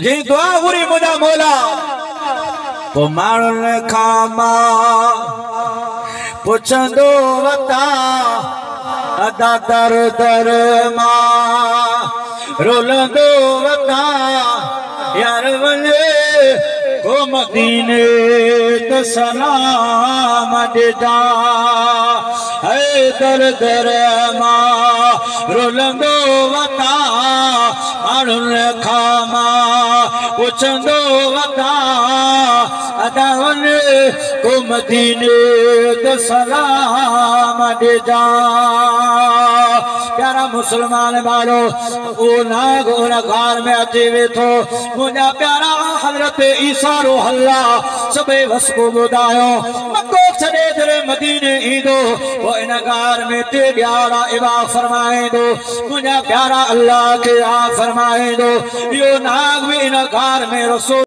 جي دعا گهري منهنجا مولا پوء ماڻهن کان مان پڇندو وتان ادا در در مان رلندو وتان يار وڃي ڪو مديني ته سلام ڏجان هي در در مان رلندو وتان ماڻهن کان مان پڇندو وتان ادا وڃي ڪو مديني ته سلام ڏجان. پيارا مسلمان ڀائرو، اهو نانگ ان غار ۾ اچي ويٺو. منهنجا پيارا حضرت عيسيٰ روح الله سڀئي وصفون ٻڌايو. مڪو ڇڏي جڏهن مديني ايندو پوء ان غار ۾ ٽي ڏهاڙا عبا فرمائيندو. منهنجا پيارا الله کي ياد فرمائيندو. اهو نانگ به ان غار ۾ رسو.